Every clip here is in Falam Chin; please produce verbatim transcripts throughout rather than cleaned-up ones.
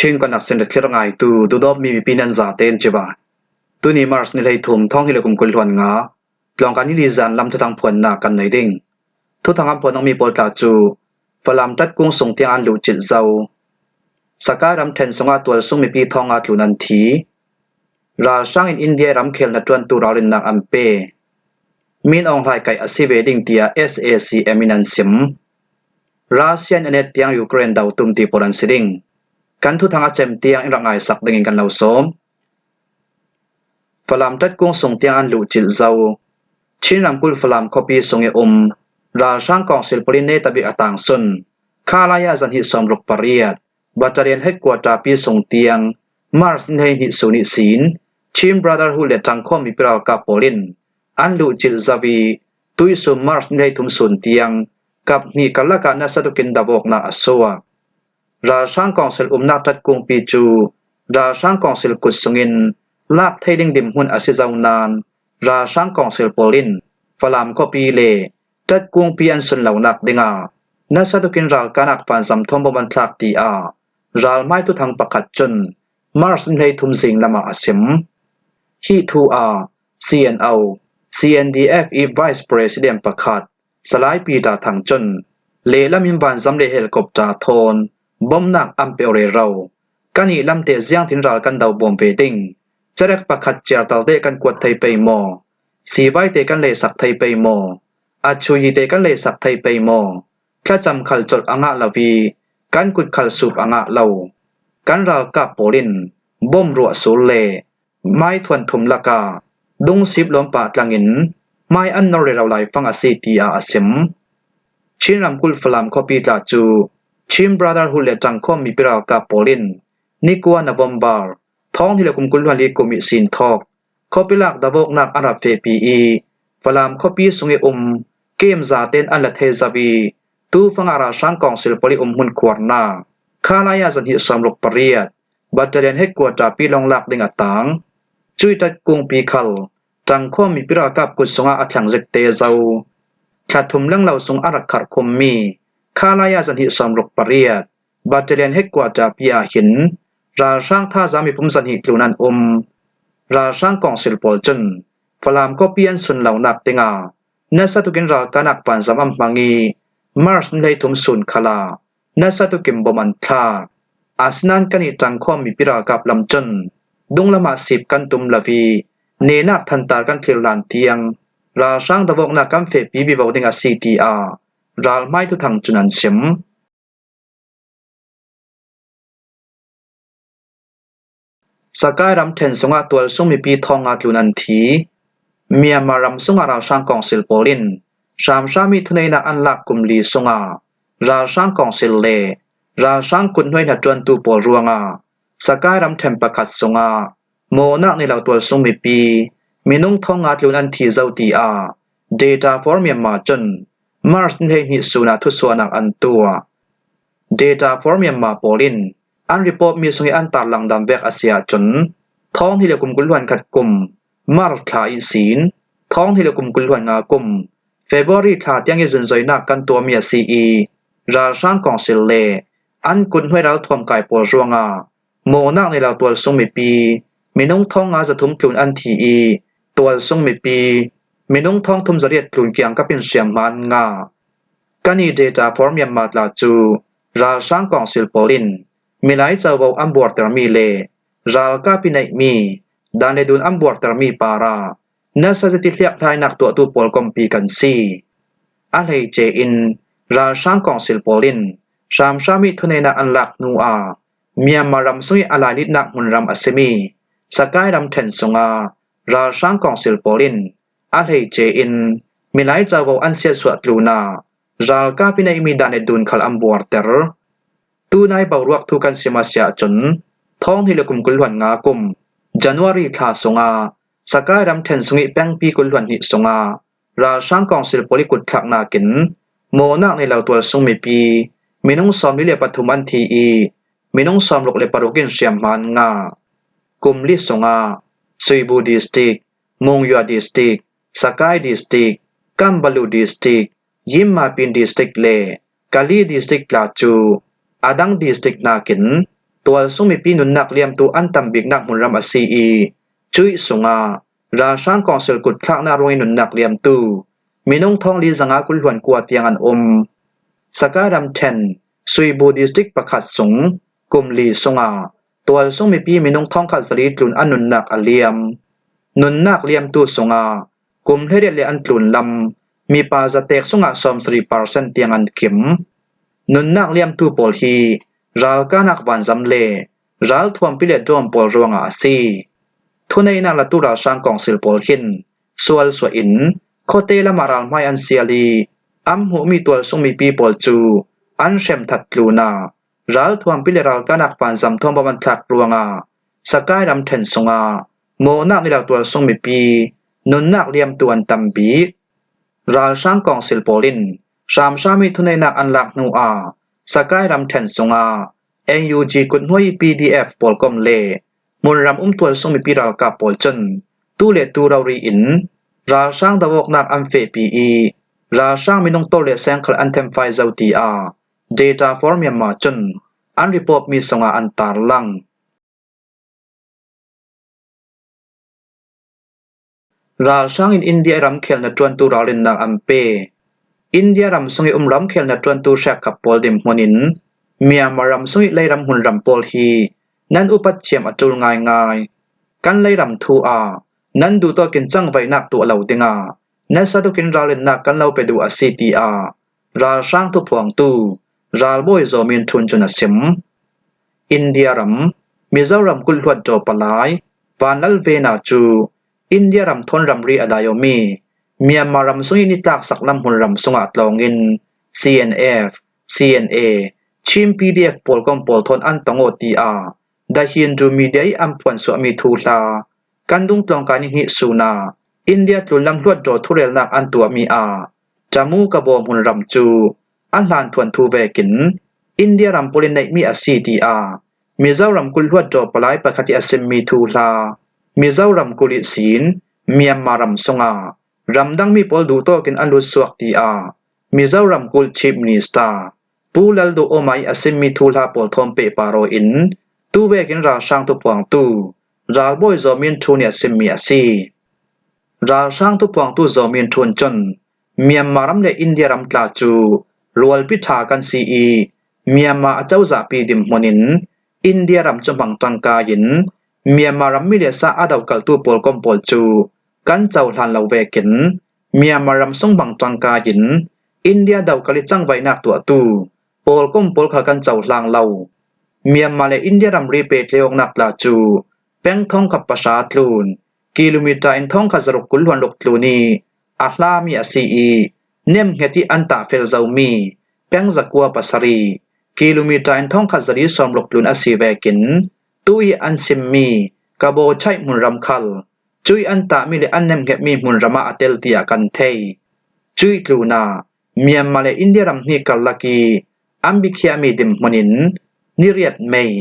Chin Connection le thlir ngaitu, duhdawtmi mipi nan zaten cibai. Tuni March ni hleithum, thawng hnih le kum kul hluan nga, tlawngkai ni li zan lam thuthang phuanna kan nei ding. Thuthang an phuan awkmi pawl tla cu Falam Tat Kung sung tiang an luhcilh zo. Sakai ramṭhen sungah tualsung mipi thawng nga tlun an thi. Ralhrangin India ram khel hnaṭuantu ralrinnak an pe. Min Aung Hlaing kaih a si ve ding tiah S A C M in an sim. Russia in a net tiang Ukraine do tum ti pawl an si ding. Kan thuthang a cem tiang in rak ngaisak dingin kan lo sawm. Falam Tat Kung sung tiang an luhcilh zo. Chin ramkulh Falam khuapi sung i um ralhrang kawngsil pawl in netabik a tangsun. Khalaya zahnih sawmruk pariat, Battalion Headquarter pi sung tiang March ni hleihnih sun ihsin Chin Brotherhood le ṭangkhawm mipi ralkap pawl in an luhcilh zo i tuihsun March ni hleithum sun tiang kap hnih karlak ah nasa tukin davawknak a suak. Ralhrang kawngsil umnak Tat Kung pi cu ralhrang kawngsil kut sungin lak thei ding dinhmun a si zo nain ralhrang kawngsil pawl in Falam khuapi le Tat Kung pi an sunlonak dingah nasa tukin ralkapnak vanzam thawn bom an thlak, tiah ralhmai thuthang pakhat cun March ni hleithum zing lamah a sim. Hi thu ah C N O, C N D F i Vice President pakhat Salai Peter Thang cun lehlam in vanzam le helicopter thawn bomnak an pe aw rero. Kan i lam te ziangtin ral kan do bawm ve ding? Cerek pakhat ciartal te kan kuat thei pei maw? Sivai te kan leisak thei pei maw? A chuyi te kan leisak thei pei maw? Thlacam khal colh a ngah lo i kan kut khal sup a ngah lo. Kan ralkap pawl in bom ruah sul le mai thuan thum lakah dungsip lawmpah tlangin mai an nor rero laifang a si, tiah a sim. Chin ramkulh Falam khuapi tla cu Chin Brotherhood le ṭangkhawm mipi ralkap pawl in nikua November thawng hnih le kum kul hluan li kum ihsin thawk khuapi lak davawknak an rak fehpi i Falam khuapi sung i um kem zaten an la thei zo i tufang ah ralhrang kawngsil pawl i um hmun khuarnak Khalaya zahnih sawmruk pariat Battalion Headquarter pi lawng lak ding a tang. Cuih Tat Kung pi khal ṭangkhawm mipi ralkap kut sungah a thlang zik te zo. Thla thum lenglo sung a rak kharh khummi Khalaya zahnih sawmruk pariat Battalion Headquarter pi ah hin ralhrang thazaang mipum zahnih tlun an um. Ralhrang kawngsil pawl cun Falam khuapi an sunlonak dingah nasa tukin ralkapnak vanzam an hmang i March ni hleithum sun khal ah nasa tukin bom an thlak. Asinain kan i ṭangkhawm mipi ralkap lam cun dunglam ah sip kan tum lo i nehnak thantar kan thlir hlan tiang ralhrang davawknak kan fehpi vivo ding a si, tiah ralhmai thuthang cun an sim. Sakai ramṭhen sungah tualsung mipi thawng nga tlun an thi. Myanmar ram sungah ralhrang kawngsil pawl in hramhram i thuneihnak an lak kum li sungah ralhrang kawngsil le ralhrang kut hnuai hnaṭuantu pawl ruangah Sakai ramṭhen pakhat sungah mawhnak nei lo tualsung mipi minung thawng nga tlun an thi zo, tiah Data for Myanmar cun March ni hleihnih sun ah thusuahnak an tuah. Data for Myanmar pawl in an report mi sung i an tarlang dan vek a si ahcun thawng hnih le kum kul hluan khat kum March thla ihsin thawng hnih le kum kul hluan nga kum February thla tiang i zunzoinak kan tuahmi a si i ralhrang kawngsil le an kut hnuai ralthuam kai pawl ruangah mawhnak nei lo tualsung mipi minung thawng nga zathum tlun an thi i tualsung mipi minung thawng thum zariat tlun kiangkap in hriamhma an ngah. Kan i Data for Myanmar tla cu ralhrang kawngsil pawl in milai covo an buartermi le ralkap i neihmi dan le dun an buartermi parah nasa ziti hliakhlainak tuahtu pawl kompi kan si. A hleice in ralhrang kawngsil pawl in hramhram i thuneihnak an lak hnu ah Myanmar ram sung i a lailitnak hmunram a simi Sakai ramṭhen sungah ralhrang kawngsil pawl in a hleice in milai covo an siatsuah tlunah ralkap i neihmi dan le dun khal an buarter. Tunai boruak thu kan sim a si ahcun thawng hnih le kum kul hluan nga kum January thla sungah Sakai ramṭhen sung i pengpi kul hluan hnih sungah ralhrang kawngsil pawl i kutthlaknak in mawhnak nei lo tualsung mipi minung sawmli le pathum an thi i minung sawmruk le paruk in hriamhma an ngah. Kum li sungah Suibu District, Monywa District, Sakai District, Kambalu District, Yinmapin District le Kali District tla cu a dang district hnakin tualsung mipi nunnak liamtu an tambiknak hmunram a si i, cuih sungah ralhrang kawngsil kutthlakna ruangih nunnak liamtu minung thawng li zanga kul hluan kua tiang an um. Sakai ramṭhen Suibu district pakhat sung kum li sungah tualsung mipi minung thawngkhat zali tlun a nunnak a liam. Nunnak liamtu sungah kum hleiriat le an tlun lam mipa zatek sungah sawmsarih percent tiang an kim. Nunnak liamtu pawl hi ralkanak vanzam le ralthuampi le drone pawl ruangah a si. Thuneihnak latu ralhrang kawngsil pawl hin sual suah in khuate lamah ralhmai an sial i an hmuhmi tualsung mipi pawl cu an hremthat tlunah ralthuampi le ralkanak vanzam thawng bawm an thlak ruangah Sakai ramṭhen sungah mawhnak nei lo tualsung mipi nunnak liamtu an tam bik. Ralhrang kawngsil pawl in hramhram i thuneihnak an lak hnuah Sakai ramṭhen sungah N U G kuthnuai P D F pawlkom le hmunram um tualsung mipi ralkap pawl cun tu le tu rori in ralhrang doawknak an fehpi i ralhrang minung tawr le sengkhal an themfai zo tiah Data for Myanmar cun an report mi sungah an tarlang. Ralhrang in India ram khelhna ṭuantu ralrinnak an pe. India ram sung i um ram khelhna ṭuantu hrekkhat pawl dinhmun in Myanmar ram sung i leiram hmunram pawl hi nan upat thiam a ṭul ngaingai. Kan leiram thu ah nan duhtawk in cangvaihnak tuah lo dingah nasa tuk in ralrinnak kan lo pe duh a si tiah ralhrang thuphuangtu ralbawi Zaw Min Htun cun a sim. India ram, Mizoram kulhluat daw palai Van Lal Vena cu India ram thawn ramri a dai awmi Myanmar ram sung i nitlak saklam hmunram sungah tlawngin C N F, C N A, Chin P D F pawlkom pawl thawn an tong aw tiah The Hindu media i an phuansuahmi thuhla kan dungtlawng kai ni hnih sun ah India tlunlam hluat daw thurelnak an tuahmi ah Tamu Kabaw hmunram cu a hlanthuan thu vekin India ram pawl in neihmi a si tiah Mizoram kulhluat daw palai pakhat i a simmi thuhla Mizoram kul ihsin Myanmar ram sungah ramdangmi pawl duhtawk in a lutsuak tiah Mizoram kul Chief Minister Pu Lalduhoma i a simmi thuhla pawl thawn pehpar aw in tu vekin ralhrang thuphuangtu ralbawi Zaw Min Htun i a simmi a si. Ralhrang thuphuangtu Zaw Min Htun cun Myanmar ram le India ram tla cu rualpi ṭha kan si i Myanmar a cozahpi dinhmun in India ram cu hmang ṭangkai in Myanmar rammi le sa a dokaltu pawlkom pawl cu kan cohlan lo vekin Myanmar ram sung hmang ṭangkai in India dokal i cangvaihnak tuahtu pawlkom pawl khal kan cohlang lo. Myanmar le India ramri pehtlaihawknak tla cu peng thawngkhat pahra tlun, kilometer in thawngkhat zaruk kul hluan ruk tlun i a hlami a si i nemhnget i an tahfel zomi peng zakua pasarih, kilometer in thawngkhat zali sawmruk tlun a si vekin tu i an simmi Kabaw Chaih hmunram khal cuih an tahmi le an nemhngetmi hmunram ah a tel tiah kan thei. Cuih tlunah Myanmar le India ram hnih karlak i an bikhiahmi dinhmun in ni riat May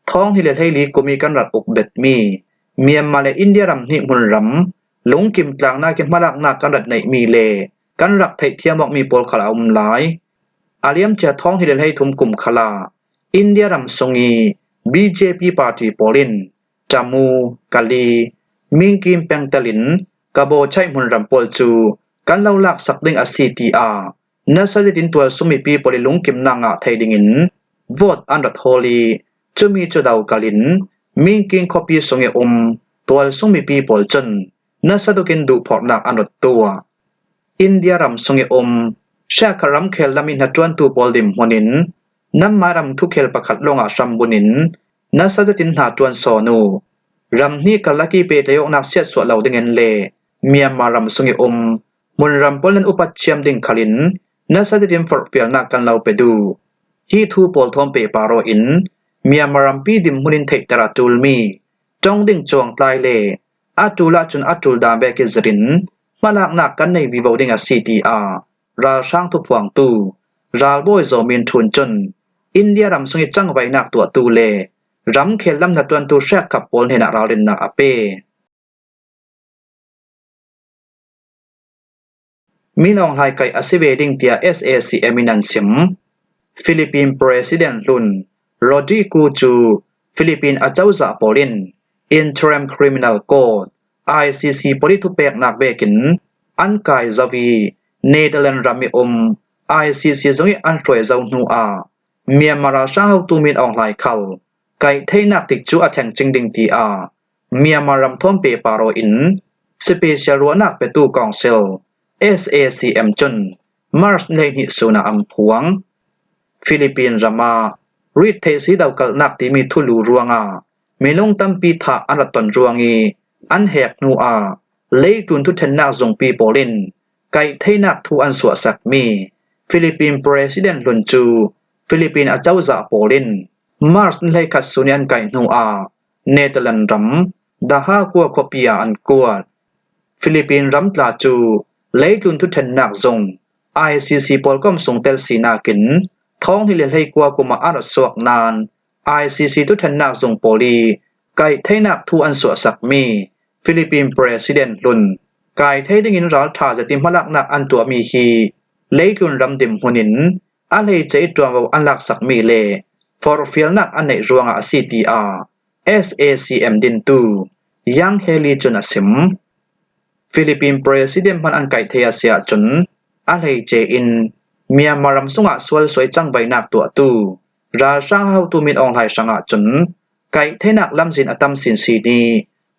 thawng hnih le hleili kum i kan rak uk betmi Myanmar le India ram hnih hmunram lungkim tlaknak i hmalaknak kan rak neihmi le kan rak theihthiam awkmi pawl khal a um lai. A liamcia thawng hnih le hleithum kum khalah India ram sung i B J P party pawl in Tamu, Kali, Mingkin pengtel in Kabaw Chaih hmunram pawl cu kan lo laksak ding a si tiah nasa zetin tualsung mipi pawl i lungkimnak ngah thei dingin vote an rak hawl i cumi cu dokal in Mingkin khuapi sung i um tualsung mipi pawl cun nasa tuk in duhphorhnak an rak tuah. India ram sung i um hrekkhat ram khel lam i hnaṭuantu pawl dinhmun in nanmai ram thukhel pakhat lawngah hram bun in nasa zetin hnaṭuan sawn uh. Ram hnih karlak i pehtlaihawknak siatsuah lo dingin le Myanmar ram sung i um hmunram pawl nan upat thiam ding khal in nasa zetin forhfialnak kan lo pe duh. Hi thu pawl thawn pehpar aw in Myanmar rampi dinhmun in theihter a ṭulmi ṭong ding cuangtlai le a ṭul ahcun a ṭul dan vek i zir in hmalaknak kan nei vivo ding a si tiah ralhrang thuphuangtu ralbawi Zaw Min Htun cun India ram sung i cangvaihnak tuahtu le ram khel lam hnaṭuantu hrekkhat pawl hnenah ralrinnak a pe. Min Aung Hlaing kaih a si ve ding tiah S A C M in an sim. Philippine President hlun Rodrigo cu Philippine acozah pawl in Interim Criminal Court, I C C, pawl i thupeknak vekin an kai zo i, Netherlands ram i um I C C zong i an hruai zo hnu ah Myanmar ralhrang hotu Min Aung Hlaing khal kaih theinak tikcu a thleng cing ding ti a Myanmar ram thawn pehpar aw in Special Ruahnak Petu Council, S A C M, cun March ni hleihnih sun ah an phuang. Philippine ram ah rit theih si dokalhnak timi thulu ruangah minung tampi thah an rak ton ruang i an hek hnu ah leitlun thuṭhennak zungpi pawl in kaih theinak thu an suahsakmi Philippine President hlun cu Philippine acozah pawl in March ni hleikhat sun i an kaih hnu ah Netherlands ram The Hague khua khuapi ah an kuat. Philippine ram tla cu leitlun thuṭhennak zung I C C pawlkom sung tel sinakin thawng hnih le hleikua kum ah a rak suak nain I C C thuṭhennak zung pawl i kaih theinak thu an suahsakmi Philippine President hlun kai thei dingin ralṭha zet i hmalaknak an tuahmi hi leitlun ram dinhmun in a hleice i ṭuanvo an laksakmi le forhfialnak an neih ruangah a si, tiah S A C M dintu Yang Heli cun a sim. Philippine President hman an kaih thei a si ahcun a hleice in Myanmar ram sungah sual suai cangvaihnak tuahtu ralhrang hotu Min Aung Hlaing hrangah cun kaih theinak lamzin a tam sinsin i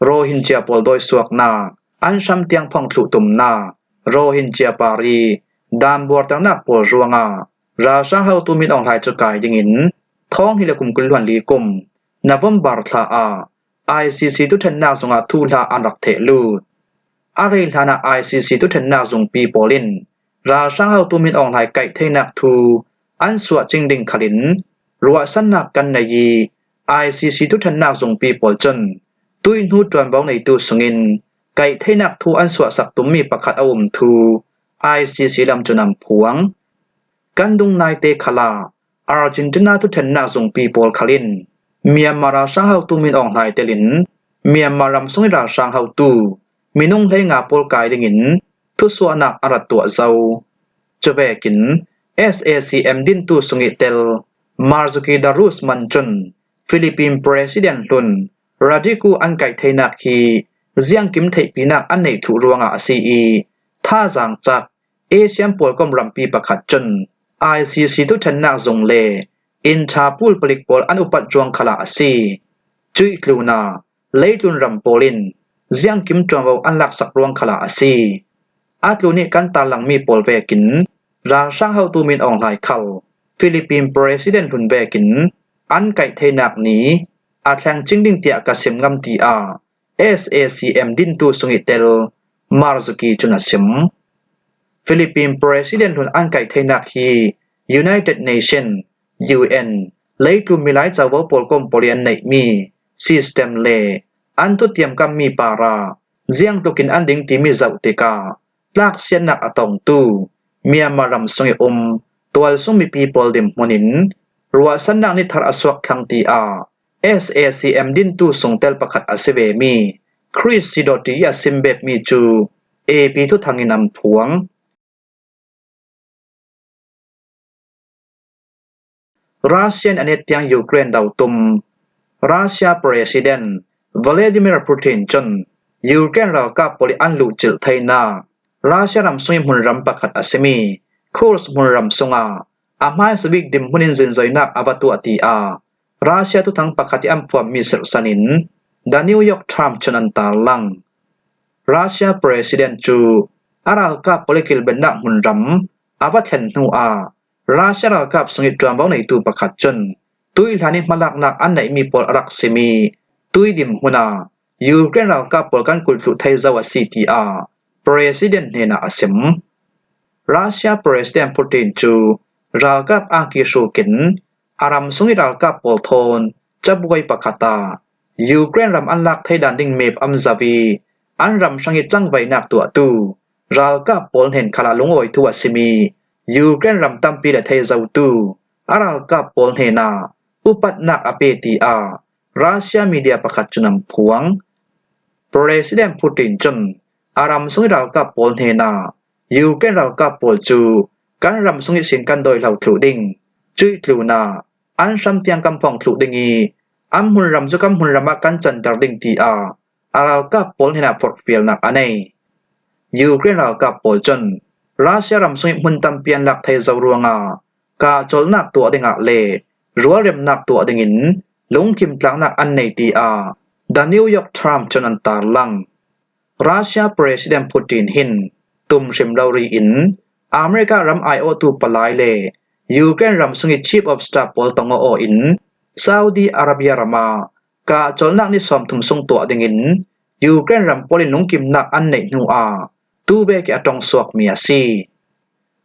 Rohingya pawl dawisuaknak, an hram tiang phong thluh tumnak, Rohingya par i dan buarternak pawl ruangah ralhrang hotu Min Aung Hlaing cu kai dingin thawng hnih le kum kul hluan li kum November thla ah I C C thuṭhennak zungah thuhla an rak theh lut. A rei hlanah I C C thuṭhennak zungpi pawl in ralhrang hotu Min Aung Hlaing kaih theinak thu an suah cing ding khalin ruahsannak kan nei i I C C thuṭhennak zungpi pawl cun tuihnu ṭuanvo neitu sungin kaih theinak thu an suahsak tummi pakhat a um thu I C C lam cun an phuang. Kan dung naite khalah Argentina thuṭhennak zungpi pawl khal in Myanmar ralhrang hotu Min Aung Hlaing telin Myanmar ram sung i ralhrang hotu minung hleinga pawl kai dingin thusuahnak a rak tuah zo. Cuvekin S A C M dintu sung i tel Marzuki Darusman cun Philippine President hlun Rodrigo an kaih theinak hi ziangkim theihpinak an neih thluh ruangah a si i, thazaang cak Asian pawlkom rampi pakhat cun I C C thuṭhennak zung le Interpol palik pawl an upat ruang khalah a si. Cuih tlunah leitlun ram pawl in ziangkim ṭuanvo an laksak ruang khalah a si. A tlu nih kan tarlangmi pawl vekin ralhrang hotu Min Aung Hlaing khal Philippine President hlun vekin an kaih theinak ni a thleng cing ding tiah ka sim ngam, tiah S A C M dintu sung i tel Marzuki cun a sim. Philippine President hlun an kaih theinak hi United Nation, U N, leitlun milai covo pawlkom pawl i an neihmi system le an thutiam kammi parah ziangtlukin an ding timi zoh tikah tlaksiatnak a tongtu Myanmar ram sung i um tualsung mipi pawl dinhmun in ruahsannak ni thar a suak thlang, tiah S A C M dintu sungtel pakhat a si vemi Chris Sidoti a sim bepmi cu A P thuthang in an phuang. Russia in a net tiang Ukraine do tum. Russia President Vladimir Putin cun Ukraine ralkap pawl i an luhcilh theinak Russia ram sung i hmunram pakhat a simi Kursk hmunram sungah a hmaisa bik dinhmun in zinzoinak a va tuah, tiah Russia thuthang pakhat i an phuanmi sirhsan in The New York Times cun an tarlang. Russia President cu a ralkap pawl i kilvennak hmunram a va thlen hnu ah Russia ralkap sung i ṭuanvo neitu pakhat cun tuih hlan i hmalaknak an neihmi pawl a rak simi tui dinhmun ah Ukraine ralkap pawl kan kulh thluh thei zo a si, tiah President hnenah a sim. Russia President Putin cu ralkap angki hrukin a ram sung i ralkap pawl thawn cabuai pakhat ah Ukraine ram an lak thei dan ding map an zoh i an ram hrang i cangvaihnak tuahtu ralkap pawl hnen khalah lungawi thu a simi Ukraine ram tampi le thei zotu a ralkap pawl hnenah upatnak a pe, tiah Russia media pakhat cun an phuang. President Putin cun a ram sung i ralkap pawl hnenah Ukraine ralkap pawl cu kan ram sung ihsin kan dawi hlo thluh ding, cuih tlunah an hram tiang kan phong thluh ding i an hmunram cu kan hmunram ah kan canter ding, tiah a ralkap pawl hnenah forhfialnak a nei. Ukraine ralkap pawl cun Russia ram sungih hmun tampi an lak thei zo ruangah kahcolhnak tuah dingah le rualremnak tuah dingin lungkim tlaknak an nei, tiah The New York Times cun an tarlang. Russia President Putin hin tum hrim lo ri in America ram aiawhtu palai le Ukraine ram sungih Chief of Staff pawl tong aw in Saudi Arabia ram ah kahcolhnak ni sawmthum sung tuah dingin Ukraine ram pawl in lungkimnak an neih hnu ah tu vek ih a ṭong suakmi a si.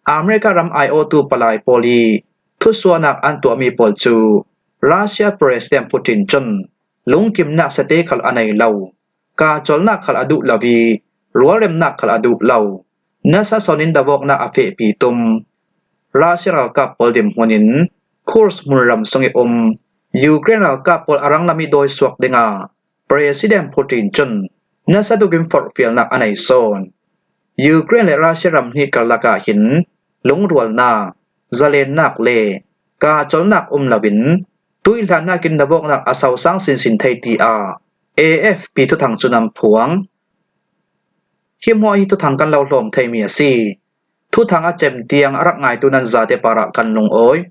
America ram aiawhtu palai pawl ih thusuahnak an tuahmi pawl cu Russia President Putin cun lungkimnak sate khal a nei lo, kahcolhnak khal a duh lo ih rualremnak khal a duh lo, nasa sawn in davawknak a fehpi tum Russia ralkap pawl dinhmun in Kursk hmunram sungih um Ukraine ralkap pawl a ranglam ih dawi suak dingah President Putin cun nasa tukin forhfialnak a nei sawn. Ukraine le Russia ram hnih karlak ah hin lungrualnak, zalennak le kahcolhnak um loin tuihlannak in davawknak a sosang sinsin thei, tiah A F P thuthang cun an phuang. Hi hmuah hi thuthang kan lo hlawm theimi a si. Thuthang a cem tiang a rak ngaitu nan zate parah kan lungawi.